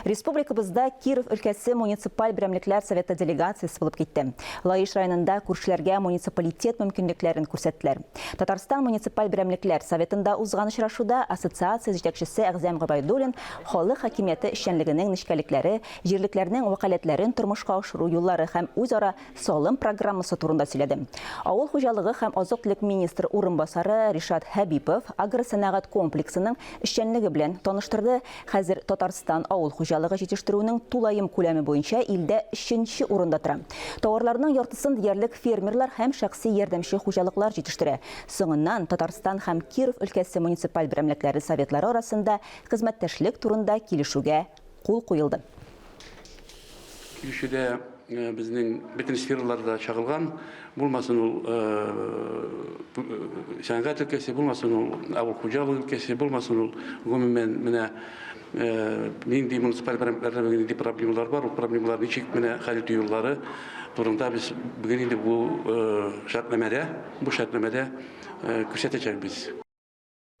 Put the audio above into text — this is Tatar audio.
Республикабызда Киров өлкәсе муниципаль берәмлекләр советы делегациясе булып китте. Лаеш районында күршеләргә муниципалитет мөмкинлекләрен күрсәттеләр. Татарстан муниципаль берәмлекләр советында узган очрашуда ассоциация җитәкчесе Әгъзәм Гобәйдуллин халык хакимияте эшчәнлегенең нечкәлекләре, җирлекләрнең вәкаләтләрен тормышка ашыру юллары һәм үзара салым программасы турында сөйләде. Авыл хуҗалыгы һәм азык-төлек министры урынбасары Ришат Хәбипов агросәнәгать комплексының эшчәнлеге белән таныштырды. Хәзер Татарстан авыл хуҗалыгы җитештерүенең тулаем күләме буенча илдә өченче урында тора. Товарларның яртысын диярлек фермерлар һәм шәхси ярдәмче хуҗалыклар җитештерә. Соңыннан Татарстан һәм Киров өлкәсе муниципаль берәмлекләре советлары арасында хезмәттәшлек турында килешүгә кул куелды. Килешүдә безнең бөтен сфераларда чагылган, булмасын ул сәнгать өлкәсе, булмасын ул авыл хуҗалыгы өлкәсе, булмасын ул гомумән менә нинди муниципаль берәмлекләрдә бүген нинди проблемалар бар, ул проблемалар ничек менә хәл итү юллары турында без бүген инде бу шартнамәдә, бу шартнамәдә күрсәтәчәкбез.